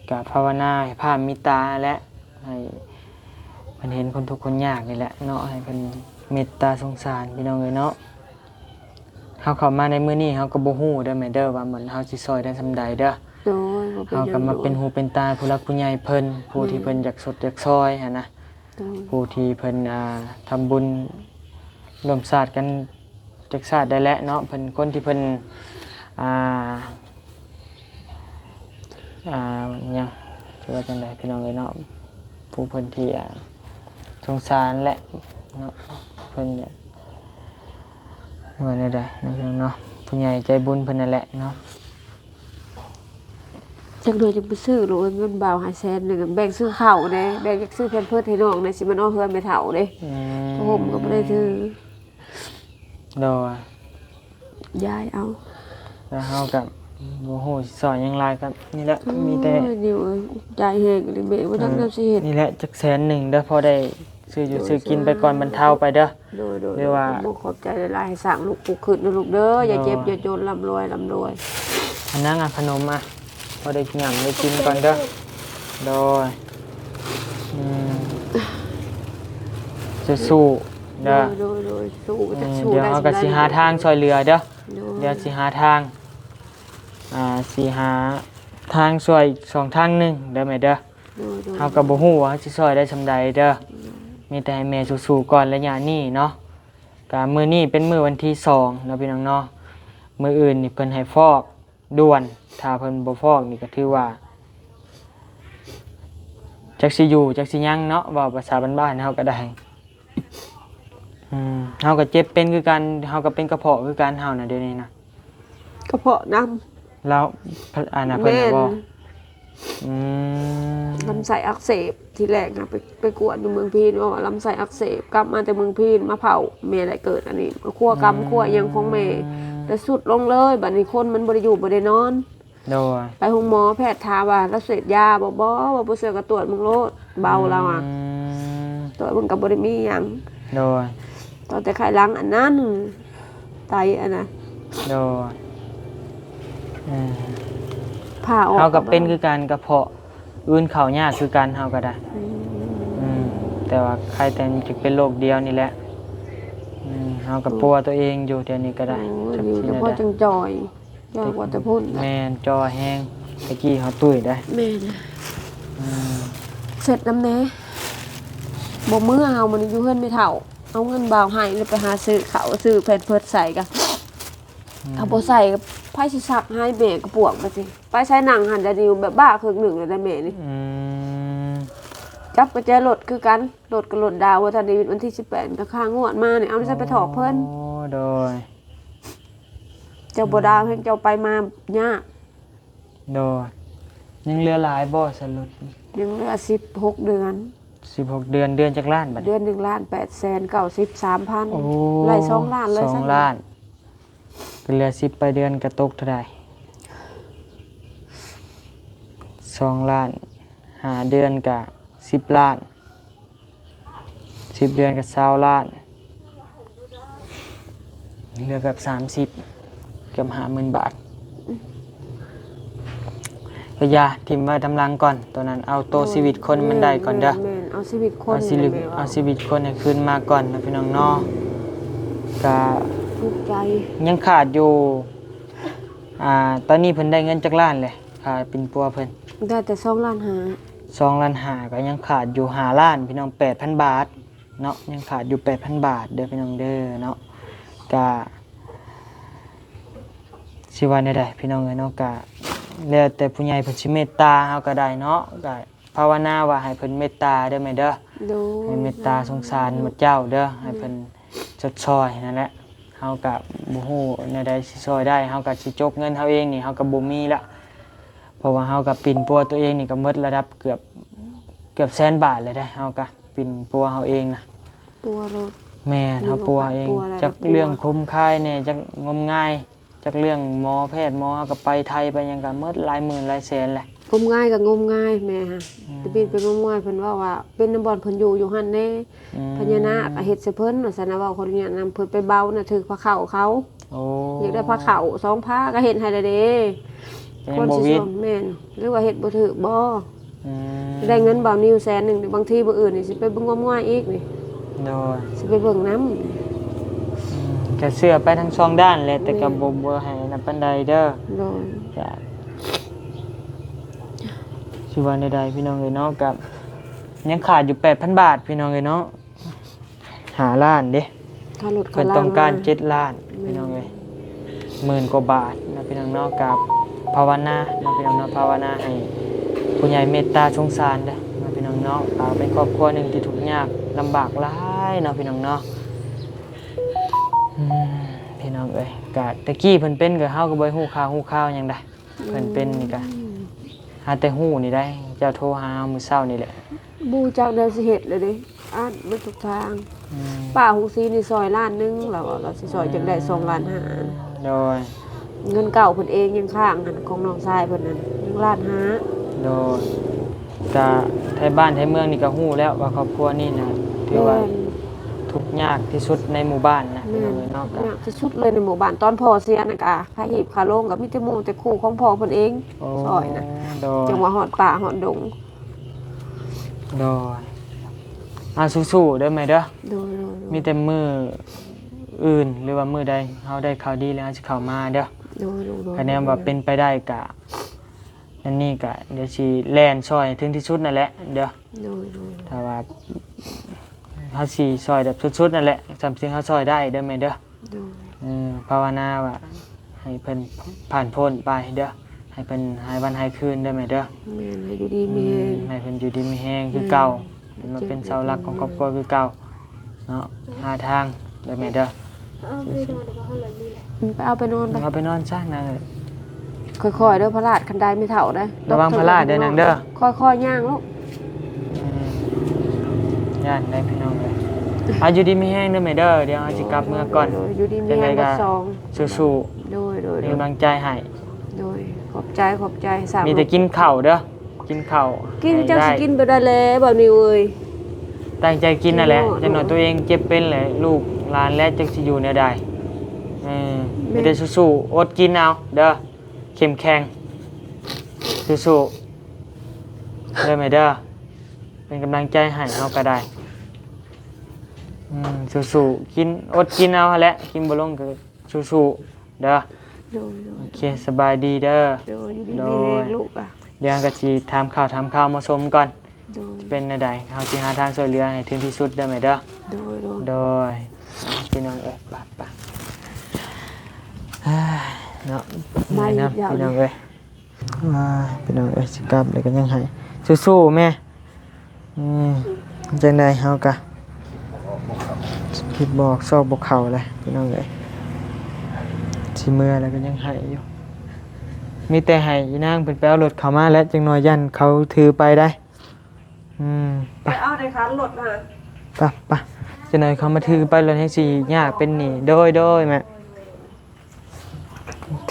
ກະພາວະນາໃຫ້ພາບມີຕາແຫຼະ ໃຫ້ເພິ່ນເຫັນຄົນທຸກຄົນຍາກນີ້ແຫຼະເນາະ ໃຫ້ເພິ່ນເມດຕາສົງສານພີ່ນ້ອງເອີຍເນາະ. ເຮົາເຂົ້າມາໃນມື້ນີ້ ເຮົາກໍບໍ່ຮູ້ເດີແມ່ເດີ ວ່າມັນ ເຮົາຊິຊ່ອຍໄດ້ສ່ຳໃດເດີ. ໂດຍ ບໍ່ເປັນຫຍັງ. ເຮົາກໍມາເປັນຫູເປັນຕາຜູ້ຫຼັກຜູ້ໃຫຍ່ເພິ່ນ ຜູ້ທີ່ເພິ່ນ ແມ່ນ ຢາກຊົດຢາກຊ່ອຍຫັ້ນນະ. ໂດຍ. ຜູ້ທີ່ເພິ່ນ ອ່າ ທຳບຸນຮ່ວມຊາດກັນຈັກຊາດໄດ້ແຫຼະເນາະ ເພິ່ນ ຄົນທີ່ເພິ່ນ ອ່າ ອ່າ ຫຍັງ ຊິວ່າຈັ່ງໃດພີ່ນ້ອງເອີຍເນາະ ຜູ້ເພິ່ນທີ່ ອ່າ ສົງສານແຫຼະເນາະ ເພິ່ນ ວ່າແນວໃດເນາະ ພີ່ນ້ອງເນາະ ຜູ້ໃຫຍ່ໃຈບຸນເພິ່ນນັ້ນແຫຼະເນາະ. ຈັກໜ້ອຍຈັ່ງໄປຊື້ໂລດ ເງິນບ່າວໃຫ້ແສນໜຶ່ງ ແບ່ງຊື້ເຂົ້າແດ່ ແບ່ງຢາກຊື້ແພມເພີດໃຫ້ນ້ອງແດ່ ຊິມານອນເຮືອນແມ່ເຖົ້າເດ້. ອືມ ຜ້າຫົ່ມກໍບໍ່ໄດ້ຖື. ໂດຍ. ຢາຍເອົາ ແລ້ວເຮົາກໍບໍ່ຮູ້ຊິຊ່ອຍຫຍັງຫຼາຍ ກໍນີ້ແຫຼະ ໂອ້ຍ ມີແຕ່ ນິວເອີຍ ໃຈແຮງອີ່ຫຼີແມ່ ບໍ່ຈັກແນວຊິເຮັດ ນີ້ແຫຼະ ຈັກແສນໜຶ່ງເດີ ພໍໄດ້ຊື້ຢູ່ຊື້ກິນໄປກ່ອນ ບັນເທົາໄປເດີ. ໂດຍໆ ຫຼືວ່າ ຂອບໃຈຫຼາຍໆ ສ້າງລູກປຸກຂຶ້ນເດີລູກເດີ ຢ່າເຈັບ ໂດຍ ຢ່າຈົນ ລ່ຳລວຍ ລ່ຳລວຍ. ອັນນັ້ນອະ ຂະໜົມອະ ພໍໄດ້ຫຍ້ຳໄດ້ກິນກ່ອນເດີ. ໂດຍ ອືມ ສູ້ໆເດີ. ໂດຍໆ ສູ້ ອືມ ສູ້ ດຽວເຮົາກໍຊິຫາທາງຊ່ວຍເຫຼືອເດີ. ໂດຍ ດຽວຊິຫາທາງ ອ່າ ຊິຫາທາງຊ່ວຍອີກຊ່ອງທາງໜຶ່ງເດີແມ່ເດີ. ໂດຍໆ ເຮົາກໍບໍ່ຮູ້ວ່າເຮົາຊິຊ່ອຍໄດ້ສ່ຳໃດເດີ. ໂດຍ ມີແຕ່ໃຫ້ແມ່ສູ້ໆກ່ອນໄລຍະນີ້ເນາະ. ກະມື້ນີ້ເປັນມື້ວັນທີສອງເນາະ ພີ່ນ້ອງເນາະ. ມື້ອື່ນນີ້ເພິ່ນໃຫ້ຟອກດ່ວນ ຖ້າເພິ່ນບໍ່ຟອກນີ້ກໍຖືວ່າ ຈັກຊິຢູ່ຈັກຊິຍັງເນາະ ເວົ້າພາສາບ້ານໆເຮົາກໍໄດ້. ອືມ ເຮົາກໍເຈັບເປັນຄືກັນ ເຮົາກໍເປັນກະເພາະຄືກັນ ເຮົານະ ດຽວນີ້ນະ. ກະເພາະນຳ ແລ້ວ ອັນນະ ເພິ່ນນະບໍ່? ແມ່ນ ອືມ ລຳໄສ້ອັກເສບ. ທີແລກນະ ໄປ ໄປກວດຢູ່ເມືອງພີນ ເວົ້າວ່າລຳໄສ້ອັກເສບ ກັບມາແຕ່ເມືອງພີນ ມາເຝົ້າແມ່ໄດ້ເກີດອັນນີ້ ຄົວກຳ ອືມ ຄົວຫຍັງຂອງແມ່ ແລ້ວຊຸດລົງເລີຍ. ບັດນີ້ຄົນມັນບໍ່ໄດ້ຢູ່ບໍ່ໄດ້ນອນ. ໂດຍ ໄປໂຮງໝໍ ແພດຖາມວ່າລາວເສບຢາບໍ່? ບໍ່ ວ່າບໍ່ເຊື່ອກໍຕວດເບິ່ງໂລດ ເບົາລາວອະ. ອືມ ຕວດເບິ່ງກໍບໍ່ໄດ້ມີຫຍັງ. ໂດຍ ຕອນແຕ່ໄຂ້ຫຼັງອັນນັ້ນ ໄຕອັນນະ. ໂດຍ ອືມ ຜ່າອອກ ເຮົາກໍເປັນຄືກັນ ກະເພາະອື່ນເຂົ້າຍາກຄືກັນ ເຮົາກໍໄດ້. ອືມ ອືມ ແຕ່ວ່າໄຂ້ແຕ່ມັນຈະເປັນໂລກດຽວນີ້ແຫຼະ. ອືມ ເຮົາກໍປົວຕົວເອງຢູ່ດຽວນີ້ກໍໄດ້. ໂອ້ຍ ຈັກຊິແນວໃດ ຢູ່ແຕ່ພໍຈັ່ງຈ່ອຍ. ຢາກວ່າແຕ່ພຸ້ນ ແມ່ນ ຈ່ອຍແຮງ ແຕ່ກີ້ເຮົາຕຸ້ຍໄດ໋. ແມ່ນ ອືມ ເຊັດນຳແດ່ ບໍ່ເມືອ ເຮົາມື້ນີ້ຢູ່ເຮືອນແມ່ເຖົ້າ ເອົາເງິນບ່າວໃຫ້ ແລ້ວໄປຫາຊື້ເຂົ້າ ຊື້ແພມເພີດໃສ່ກະ ອືມ ເຂົາບໍ່ໃສ່ ໃຜຊິຊັກໃຫ້? ແມ່ກໍປວກໄປຊິ ໄປໃສນັ່ງຫັ້ນ ດຽວນີ້ແບບບ້າເຄິ່ງໜຶ່ງແລ້ວໄດ໋ແມ່ນີ້. ອືມ ຈັບກະແຈລົດຄືກັນ ລົດກໍລົດດາວ ບໍ່ທັນໄດ້ ວັນທີສິບແປດກໍຄ່າງວດມານີ້ ເອົາໃສໄປຖອກເພິ່ນ. ໂອ້ ໂດຍ ເຈົ້າບໍ່ດາວແຮງ ເຈົ້າໄປມາຍາກ. ໂດຍ ຍັງເຫຼືອຫຼາຍບໍ່ສະຫຼຸດ? ຍັງເຫຼືອສິບຫົກເດືອນ. ສິບຫົກເດືອນ ເດືອນຈັກລ້ານບັດນີ້? ເດືອນໜຶ່ງລ້ານແປດແສນເກົ້າສິບສາມພັນ. ໂອ້ ໄລ່ສອງລ້ານເລີຍ ສອງລ້ານ. ກໍເຫຼືອສິບປາຍເດືອນ ກໍຕົກເທົ່າໃດ? ສອງລ້ານ ຫ້າເດືອນກໍສິບລ້ານ. ສິບເດືອນກໍຊາວລ້ານ ເຫຼືອເກືອບສາມສິບ ເກືອບຫ້າໝື່ນບາດ. ກໍຢ່າ ຖິ້ມໄວ້ທາງຫຼັງກ່ອນ ໂຕນັ້ນ ເອົາໂຕຊີວິດຄົນມັນໄດ້ກ່ອນເດີ. ແມ່ນໆ ເອົາຊີວິດຄົນ ເອົາຊີວິດ ເອົາຊີວິດຄົນໃຫ້ຄືນມາກ່ອນເນາະ ພີ່ນ້ອງເນາະ. ກໍທຸກໃຈ ຍັງຂາດຢູ່ ອ່າ ຕອນນີ້ເພິ່ນໄດ້ເງິນຈັກລ້ານແຫຼະ ຄ່າປິ່ນປົວເພິ່ນ? ໄດ້ແຕ່ສອງລ້ານຫ້າ. ສອງລ້ານຫ້າ ກໍຍັງຂາດຢູ່ຫ້າລ້ານ ພີ່ນ້ອງ ແປດພັນບາດເນາະ ຍັງຂາດຢູ່ແປດພັນບາດເດີ ພີ່ນ້ອງເດີເນາະ. ກະຊິວ່າແນວໃດ ພີ່ນ້ອງເອີຍເນາະ ກະແລ້ວແຕ່ຜູ້ໃຫຍ່ເພິ່ນຊິເມດຕາເຮົາກໍໄດ້ເນາະ ກະພາວະນາວ່າໃຫ້ເພິ່ນເມດຕາເດີແມ່ເດີ. ໂດຍ ໃຫ້ເມດຕາສົງສານໝູ່ເຈົ້າເດີ ໃຫ້ເພິ່ນ ແມ່ນ ຊົດຊ່ອຍນັ້ນແຫຼະ. ເຮົາກະບໍ່ຮູ້ແນວໃດຊິຊ່ອຍໄດ້ ເຮົາກະຊິຈົກເງິນເຮົາເອງນີ້ ເຮົາກະບໍ່ມີລະ ເພາະວ່າເຮົາກະປິ່ນປົວຕົວເອງນີ້ກະໝົດລະດັບເກືອບ ເກືອບແສນບາດເລີຍເດ້ ເຮົາກະປິ່ນປົວເຮົາເອງນະ ປົວໂລດ. ແມ່ນ ເຮົາປົວເອງ ຈັກເລື່ອງໂຄມຄາຍແດ່ ຈັກງົມງາຍ ຈັກເລື່ອງໝໍແພດ ໝໍເຮົາກະໄປໄທໄປຫຍັງກະໝົດຫຼາຍໝື່ນຫຼາຍແສນແຫຼະ. ງົມງາຍກະງົມງາຍແມ່ຫະ ອືມ ແຕ່ປີໄປງົມງາຍ ເພິ່ນເວົ້າວ່າເປັນນຳບ່ອນເພິ່ນຢູ່ ຢູ່ຫັ້ນແດ່ ອືມ ພະຍານາກກະເຮັດໃສ່ເພິ່ນວ່າຊັ້ນນະ ເວົ້າຂໍອະນຸຍາດນຳ ເພິ່ນໄປເບົານະ ຖືກພາເຂົ້າເຂົາ. ໂອ້ ຢາກໄດ້ພາເຂົ້າສອງພາກະເຮັດໃຫ້ແລ້ວເດ້ ແມ່ນ ຄົນຊິຊ່ວງ ແມ່ນ ຫຼືວ່າເຮັດບໍ່ຖືກບໍ່? ອືມ ໄດ້ເງິນບ່າວນິວແສນໜຶ່ງ ບາງທີມື້ອື່ນນີ້ຊິໄປເບິ່ງງົມງາຍອີກນີ້. ໂດຍ ຊິໄປເບິ່ງນຳ. ອືມ ກະເຊື່ອໄປທັງສອງດ້ານແຫຼະ ແຕ່ກະ ແມ່ນ ບໍ່ ບໍ່ໃຫ້ອັນນັ້ນປານໃດເດີ. ໂດຍ ກະຊິວ່າແນວໃດ ພີ່ນ້ອງເອີຍເນາະ ກະຍັງຂາດຢູ່ແປດພັນບາດ ພີ່ນ້ອງເອີຍເນາະ. ຫ້າລ້ານເດ້ ຄ່າລົດ ເພິ່ນຕ້ອງການເຈັດລ້ານ ແມ່ນ ພີ່ນ້ອງເອີຍ ໝື່ນກວ່າບາດເນາະ ພີ່ນ້ອງເນາະ. ກະພາວະນາເນາະ ພີ່ນ້ອງເນາະ ພາວະນາໃຫ້ຜູ້ໃຫຍ່ເມດຕາສົງສານເດີເນາະ ພີ່ນ້ອງເນາະ. ກະເປັນຄອບຄົວໜຶ່ງທີ່ທຸກຍາກລຳບາກຫຼາຍເນາະ ພີ່ນ້ອງເນາະ. ອືມ ພີ່ນ້ອງເອີຍ ກະແຕ່ກີ້ເພິ່ນເປັນ ກະເຮົາກະບໍ່ຮູ້ຂ່າວຮູ້ຂ່າວຫຍັງໃດ໋ ເພິ່ນເປັນນີ້ກະ ອືມ ຫາແຕ່ຮູ້ນີ້ໄດ໋ ເຈົ້າໂທຫາເຮົາມື້ເຊົ້ານີ້ແຫຼະ. ບໍ່ຮູ້ຈັກແນວຊິເຮັດແລ້ວເດ້ ອັດໝົດທຸກທາງ. ອືມ ປ້າຫົງສີນີ້ຊ່ອຍລ້ານໜຶ່ງ ລາວວ່າລາວຊິຊ່ອຍຈັກໄດ້ສອງລ້ານຫ້າ. ໂດຍ ເງິນເກົ່າເພິ່ນເອງຍັງຄ້າງຫັ້ນ ຂອງນ້ອງຊາຍເພິ່ນນັ້ນຍັງລ້ານຫ້າ. ໂດຍ ກະໄທບ້ານໄທເມືອງນີ້ກະຮູ້ແລ້ວວ່າຄອບຄົວນີ້ນະ ຖືວ່າ ແມ່ນ ທຸກຍາກທີ່ສຸດໃນໝູ່ບ້ານນະ ແມ່ນ ພີ່ນ້ອງເອີຍເນາະ. ຍາກທີ່ສຸດເລີຍໃນໝູ່ບ້ານ ຕອນພໍ່ເສຍນັ້ນກະຄ່າຮີບຄ່າໂລງກະມີແຕ່ໝູ່ແຕ່ຄູ່ຂອງພໍ່ເພິ່ນເອງ ໂອ້ ຊ່ອຍນະ. ໂດຍ ຈັ່ງວ່າຮອດປ່າຮອດດົງ. ໂດຍ ອ່າ ສູ້ໆເດີແມ່ເດີ. ໂດຍໆໆ ມີແຕ່ມື້ອື່ນ ຫຼືວ່າມື້ໃດເຮົາໄດ້ຂ່າວດີແລ້ວເຮົາຊິເຂົ້າມາເດີ. ໂດຍໆໆ ຄະແນນວ່າເປັນໄປໄດ້ກະ ອັນນີ້ກະດຽວຊິແລ່ນຊ່ອຍໃຫ້ເຖິງທີ່ສຸດນັ້ນແຫຼະເດີ. ໂດຍໆ ຖ້າວ່າເຮົາຊິຊ່ອຍແບບສຸດໆນັ້ນແຫຼະ ສ່ຳສິ່ງເຮົາຊ່ອຍໄດ້ເດີແມ່ເດີ. ໂດຍ ເອີ ພາວະນາວ່າໃຫ້ເພິ່ນຜ່ານພົ້ນໄປເດີ ໃຫ້ເພິ່ນຫາຍວັນຫາຍຄືນເດີແມ່ເດີ. ແມ່ນ ໃຫ້ຢູ່ດີມີແຮງ ອືມ ໃຫ້ເພິ່ນຢູ່ດີມີແຮງຄືເກົ່າ ແມ່ນ ມາເປັນເສົາຫຼັກຂອງຄອບຄົວຄືເກົ່າເນາະ. ຫາທາງເດີແມ່ເດີ. ເອົາໄປນອນ ເອົາໄປນອນ ເອົາໄປນອນຊະນາງເອີຍ. ຄ່ອຍໆເດີ ພະລາດ ຄັນໄດໄມ້ເຖົ້າເດີ ລະວັງພະລາດເດີນາງເດີ. ຄ່ອຍໆຍ່າງລູກ. ອືມ ຢ້ານໄດ໋ພີ່ນ້ອງເອີຍ. ເອົາ ຢູ່ດີມີແຮງເດີແມ່ເດີ ດຽວເຮົາຊິກັບເມືອກ່ອນ. ໂດຍ ຢູ່ດີມີແຮງເບິດສອງ ສູ້ໆ. ໂດຍໆໆ ເປັນກຳລັງໃຈໃຫ້. ໂດຍ ຂອບໃຈ ຂອບໃຈ. ມີແຕ່ກິນເຂົ້າເດີ ກິນເຂົ້າ ກິນ ຈັ່ງຊິກິນແບບໃດແລະ ບ່າວນິວເອີຍ. ຕັ້ງໃຈກິນນັ້ນແຫຼະ ຈັ່ງໜ້ອຍໂຕເອງເຈັບເປັນແຫຼະ ລູກຫຼານແລະ ຈັກຊິຢູ່ແນວໃດ. ເອີ ມີແຕ່ສູ້ໆ ອົດກິນເອົາເດີ ເຂັ້ມແຂງ ສູ້ໆເດີແມ່ເດີ. ເປັນກຳລັງໃຈໃຫ້ເຮົາກະໄດ້. ອືມ ສູ້ໆ ກິນ ອົດກິນເອົາຫັ້ນແຫຼະ ກິນບໍ່ລົງກະສູ້ໆເດີ. ໂດຍໆ ໂອເຄ ສະບາຍດີເດີ. ໂດຍ ຢູ່ດີມີແຮງລູກ. ດຽວກະຊິຖາມຂ່າວ ຖາມຂ່າວໝໍສົມກ່ອນ. ໂດຍ ຊິເປັນແນວໃດ ເຮົາຊິຫາທາງຊ່ວຍເຫຼືອໃຫ້ເຖິງທີ່ສຸດເດີແມ່ເດີ. ໂດຍໆ ໂດຍ ພີ່ນ້ອງເອີຍ ປະ ປະ ເນາະ ມາອີກແລ້ວ ພີ່ນ້ອງເອີຍ. ອ່າ ພີ່ນ້ອງເອີຍ ຊິກັບແລ້ວກະຍັງໃຫ້ ສູ້ໆແມ່. ອືມ ຈັ່ງໃດເຮົາກະຄິດບໍ່ອອກຊອກບໍ່ເຂົ້າແຫຼະ ພີ່ນ້ອງເອີຍ. ຊິເມືອແລ້ວກະຍັງໃຫ້ຢູ່ ມີແຕ່ໃຫ້ອີນາງເພິ່ນໄປເອົາລົດເຂົ້າມາແຫຼະ ຈັກໜ້ອຍຢ້ານເຂົາຖືໄປໄດ໋. ອືມ ໄປ ໄປເອົາໃນຄັນລົດຫັ້ນ ໄປ ໄປ. ຈັກໜ້ອຍເຂົາມາຖືໄປ ລົດແຮ່ງຊິຍາກເປັນໜີ້. ໂດຍໆແມ່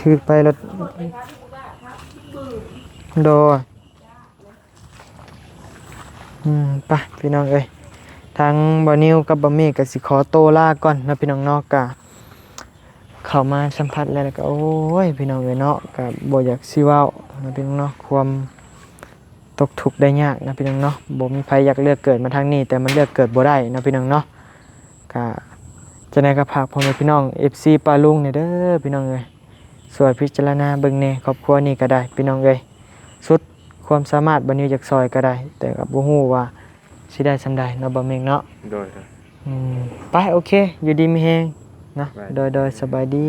ຖືໄປລົດ. ໂດຍ ອືມ ໄປ ພີ່ນ້ອງເອີຍ. ທາງບ່າວນິວກັບບ່າວເມກກະຊິຂໍໂຕລາກ່ອນເນາະ ພີ່ນ້ອງເນາະ. ກະເຂົ້າມາສຳຜັດແລ້ວ ແລ້ວກະ ໂອ້ຍ ພີ່ນ້ອງເອີຍເນາະ ກະບໍ່ຢາກຊິເວົ້າເນາະ ພີ່ນ້ອງເນາະ. ຄວາມຕົກທຸກໄດ້ຍາກເນາະ ພີ່ນ້ອງເນາະ ບໍ່ມີໃຜຢາກເລືອກເກີດມາທາງນີ້ ແຕ່ມັນເລືອກເກີດບໍ່ໄດ້ເນາະ ພີ່ນ້ອງເນາະ. ກະຈັ່ງໃດກະຝາກພໍ່ແມ່ພີ່ນ້ອງ ເອັຟຊີ ປ້າລຸງແດ່ເດີ ພີ່ນ້ອງເອີຍ. ຊ່ວຍພິຈາລະນາເບິ່ງແດ່ ຄອບຄົວນີ້ກະໄດ້ ພີ່ນ້ອງເອີຍ. ສຸດຄວາມສາມາດ ບ່າວນິວຢາກຊ່ອຍກະໄດ້ ແຕ່ກະບໍ່ຮູ້ວ່າຊິໄດ້ສ່ຳໃດເນາະ ບ່າວເມກເນາະ. ໂດຍ ໂດຍ ອືມ ໄປ ໂອເຄ ຢູ່ດີມີແຮງເນາະ. ໂດຍ ໂດຍ ສະບາຍດີ.